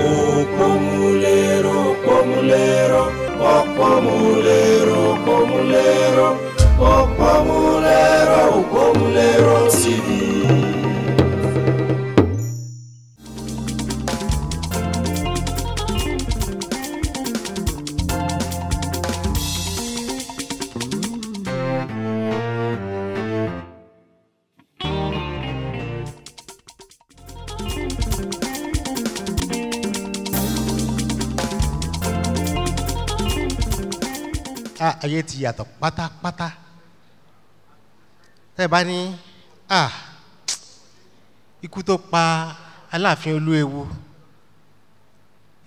Òpómúléró, òpómúléró, òpómúléró, òpómúléró, òpómúléró, òpómúléró TV. Ayé ti yàtọ̀ pátápátá. Tẹ́ ẹ bá ní ikú tó pa Aláàfin Olúewu,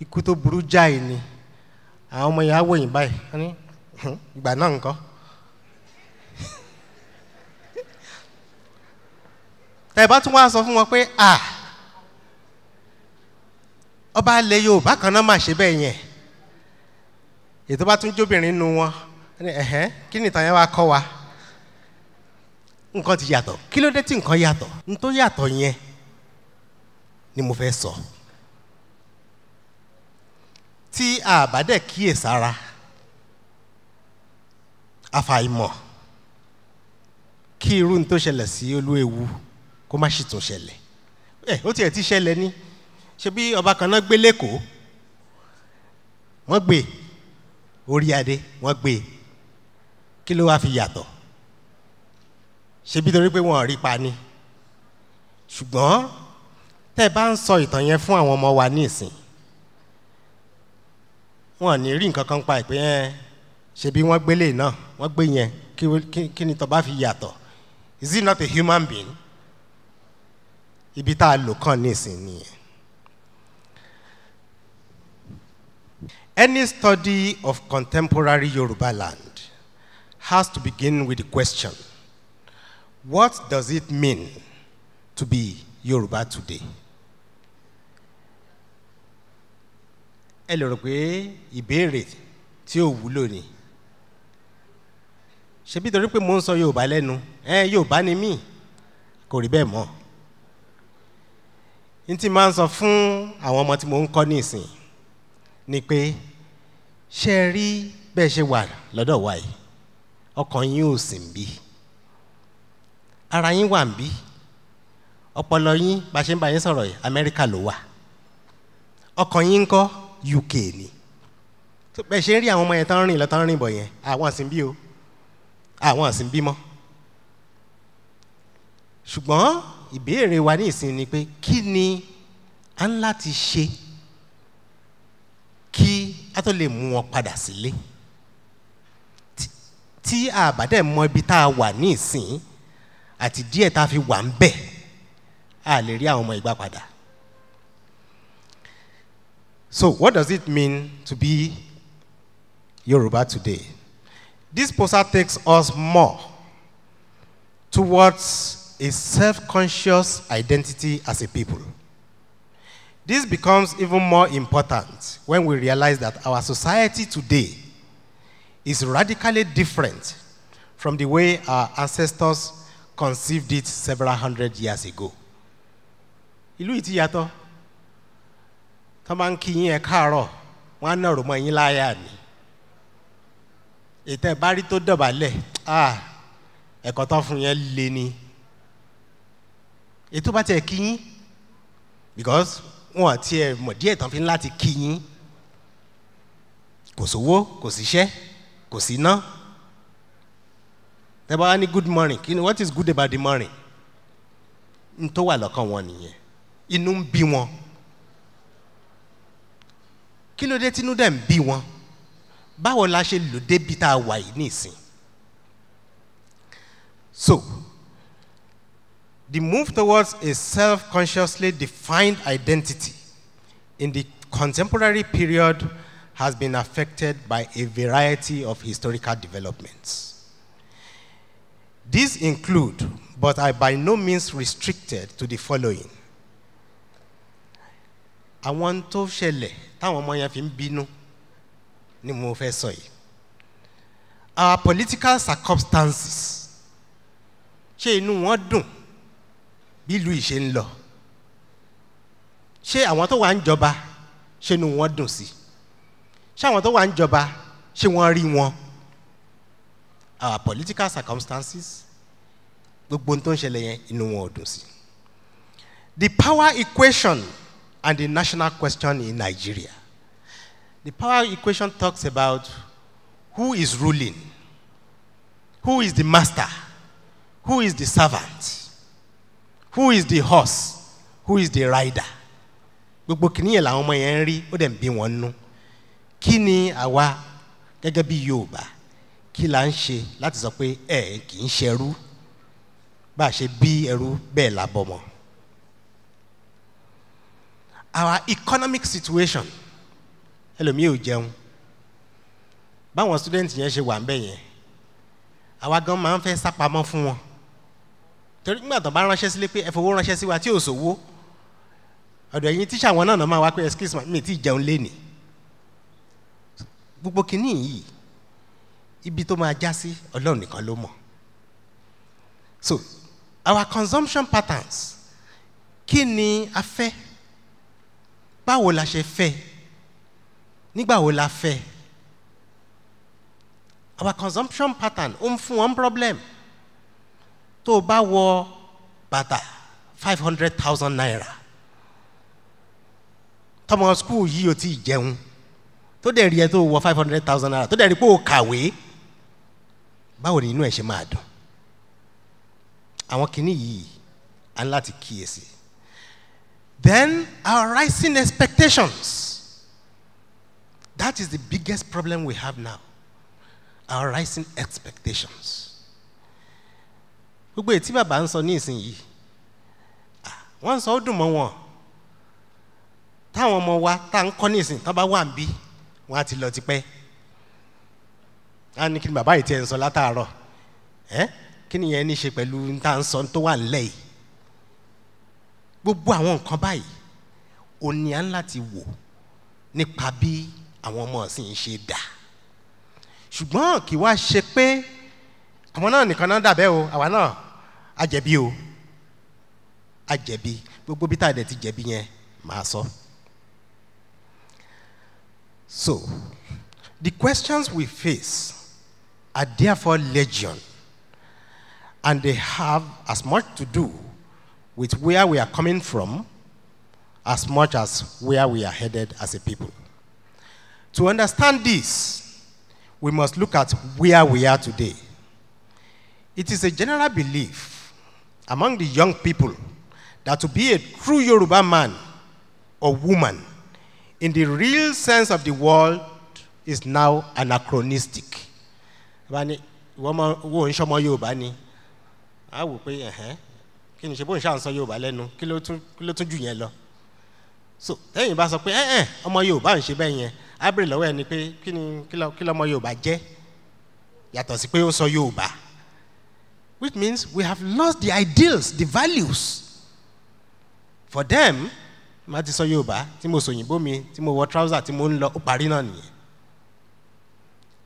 ikú tó burú jáì ni. Àwọn ọmọ yẹn á wòyìn báyìí, wọ́n ní ìgbà náà ńkọ́. Tẹ́ ẹ bá tún wá sọ fún wọn pé ọba ilẹ̀ Yorùbá kan náà mà ṣe bẹ́ẹ̀ yẹn, ètò bá tún jóbìnrin nu wọn, ẹ̀hẹ́n, kí ni ìtàn yẹn wá kọ́ wa? Nǹkan ti yàtọ̀. Kí ló dé tí nǹkan yàtọ̀? N tó yàtọ̀ yẹn ni mo fẹ́ sọ. Tí a bá dẹ̀ kíyèsára, àfàìmọ̀ kí irú n tó ṣẹlẹ̀ sí Olúewu kó má sì tún ṣẹlẹ̀. Ó tiẹ̀ ti ṣẹlẹ̀ ní. Ṣé bí ọba kan náà gbé lÉkòó? Wọ́n gbé orí adé, wọ́n gbé. Kí ló wá fi yàtọ̀? Ṣebí torí pé wọ́n rí pa ni. Ṣùgbọ́n tẹ́ ẹ bá ń sọ ìtàn yẹn fún àwọn ọmọ wa ní ìsìn, wọ́n ní rí nǹkan kan pa ìpè yẹn. Ṣebí wọ́n gbélé náà, wọ́n gbé yẹn, kí ni tó bá fi yàtọ̀? Is he not a human being? Ibi tá a lò kàn ní ìsìn nìyẹn. Any study of contemporary Yoruba land has to begin with the question, what does it mean to be Yoruba today? Ẹ lè rò pé ìbéèrè tí ò wúlò ni. Ṣebí torí pé mò ń sọ Yorùbá lẹ́nu, Yorùbá ni mí, kò rí bẹ́ẹ̀ mọ́. N tí máa ń sọ fún àwọn ọmọ tí mò ń kọ́ ní ìsìn ni pé ṣé ẹ rí bẹ́ẹ̀ ṣe wà lọ́dọ̀ wa yìí, ọkàn yín ò sì ń bí, ara yín wà ń bí, ọpọlọ yín bá ṣe ń bá yín sọ̀rọ̀ yìí, Amẹ́ríkà ló wà, ọkàn yín ńkọ́ UK ni. Bẹ́ẹ̀ ṣe ń rí àwọn ọmọ yẹn tán rìn lọ tán rìn bọ̀ yẹn, àwọn sì ń bí o, àwọn sì ń bí mọ́. Ṣùgbọ́n ìbéèrè wa ní ìsìn ni pé kí ni a ń láti ṣe kí a tó lè mú wọn padà sílé? Tí a bá dẹ̀ mọ ibi tá a wà ní ìsìn àti díẹ̀ tá a fi wà ń bẹ̀, a lè rí àwọn ọmọ ìgbà padà. So what does it mean to be Yoruba today? This poster takes us more towards a self-conscious identity as a people. This becomes even more important when we realize that our society today is radically different from the way our ancestors conceived it several hundred years ago. Ìlú yìí ti yàtọ̀. Tọ́ máa ń kí yín ẹ káàárọ̀, wọ́n á nàró mọ́ yín láyà ni. Ètò ẹ̀ bá rí tó dọ̀bálẹ̀, ẹ̀kọ́ tán fún yẹn lé ni. Ètò bá tiẹ̀ kí yín, because wọn àti ẹ̀ mọ̀ díẹ̀ tán fi ń láti kí yín. Kò sówó, kò síṣẹ́, kò síná. Tẹ́ bá wá ní good morning, kí ni what is good about the morning? N tó wà lọ́kàn wọn nìyẹn. Inú ń bí wọn. Kí ló dé tínú dẹ̀ ń bí wọn? Báwo la ṣe lò débi tá a wà yìí nísìn? So, the move towards a self-consciously defined identity in the contemporary period has been affected by a variety of historical developments. These include, but are by no means restricted to, the following. Àwọn tó ṣẹlẹ̀ táwọn ọmọ yẹn fi ń bínú ni mo fẹ́ sọ yìí. Our political circumstances, ṣé inú wọn dùn bí ìlú yìí ṣe ń lọ? Ṣé àwọn tó wà ń jọba Ṣé inú wọn dùn sí? Ṣé àwọn tó wà ń jọba, ṣé wọ́n rí wọn? Our political circumstances, gbogbo ohun tó ń ṣẹlẹ̀ yẹn, inú wọn ò dùn sí. The power equation and the national question in Nigeria. The power equation talks about who is ruling, who is the master, who is the servant, who is the horse, who is the rider. Gbogbo kìíní yẹn làwọn ọmọ yẹn ń rí, ó dẹ̀ ń bí wọn nú. Kí ni àwa gẹ́gẹ́ bí Yorùbá, kí la ń ṣe láti sọ pé ẹ kì í ṣẹrú? Bá a ṣe bí ẹrú bẹ́ẹ̀ la bọ́mọ. Our economic situation, ẹlòmíì ò jẹun. Báwọn student yẹn ṣe wà ń bẹ̀ yẹn, àwa gan máa ń fẹ́ sápamọ́ fún wọn. Torí nígbà tó bá ránṣẹ́ sílé pé ẹ fowó ránṣẹ́ sí wa tí ò sówó, ọ̀dọ̀ ẹ̀yin tíṣà wọn náà máa wá pé excuse me, mi ti jẹun lénìí. Gbogbo kìíní yìí, ibi tó máa já sí, Ọlọ́run nìkan ló mọ̀. So our consumption patterns, kí ni a fẹ́? Báwo la ṣe fẹ́? Nígbà wo la fẹ́? Our consumption pattern ó ń fún wọn problem. Tó o bá wọ bàtà ₦500,000, tọmọ school yìí ò tí ì jẹun, tó dẹ̀ rí ẹ tó wọ ₦500,000, tó dẹ̀ rí pé o kàwé, báwo ni inú ẹ̀ ṣe máa dùn? Àwọn kìíní yìí á ní láti kíyèsí. Then our rising expectations. That is the biggest problem we have now. Our rising expectations. Gbogbo èyí tí bàbá ń sọ ní ìsinyìí, wọ́n ń sọ ó dùn mọ́ wọn. Táwọn ọmọ wa tá ń kọ́ ní ìsìn, tán bá wà ń bí, wọ́n á ti lọ tipẹ́. Á ní kí ni bàbá yìí tiẹ̀ ń sọ látàárọ̀? Ẹ́ kí ni yẹn ní ṣe pẹ̀lú tá à ń sọ tó wà nílẹ̀ yìí? Gbogbo àwọn nǹkan báyìí, ó ní à ń láti wò nípa bí àwọn ọmọ ọ̀sìn ṣe dà. Ṣùgbọ́n kì wá ṣe pé àwọn náà nìkan náà dàbẹ́ o, àwa náà á jẹ̀bi o, á jẹ̀bi. Gbogbo bí tá a dẹ̀ ti jẹ̀bi yẹn máa sọ. So, the questions we face are therefore legion, and they have as much to do with where we are coming from as much as where we are headed as a people. To understand this, we must look at where we are today. It is a general belief among the young people that to be a true Yoruba man or woman in the real sense of the word is now anachronistic. Bá ní ìwọ ọmọ wo ń ṣọmọ Yorùbá ni, á wò pé ẹ̀hẹ́n, kí ni ṣe bó ń ṣà ń sọ Yorùbá lẹ́nu, kí ló tún jù yẹn lọ? So tẹ́yìn bá sọ pé ẹ̀hẹ́n, ọmọ Yorùbá ń ṣe bẹ́ẹ̀ yẹn, á bèrè lọ́wọ́ ẹni pé kí ni kí lọ́mọ Yorùbá jẹ́ yàtọ̀ sí pé ó sọ Yorùbá, which means we have lost the ideals, the values. For them, má ti sọ Yorùbá tí mo sòyìnbó mi, tí mo wọ trouser, tí mo ń lọ, ó parí náà nìyẹn.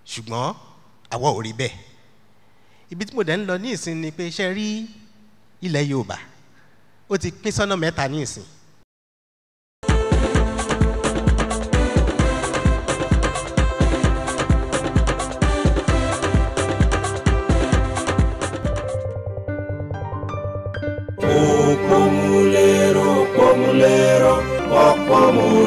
Ṣùgbọ́n àwa ò rí bẹ́ẹ̀. Ibi tí mo dẹ̀ ń lọ ní ìsìn ni pé ṣe rí ilẹ̀ Yorùbá, ó ti pín sọ́nà mẹ́ta ní ìsìn. Òpómúléró, òpómúléró, òpómúléró.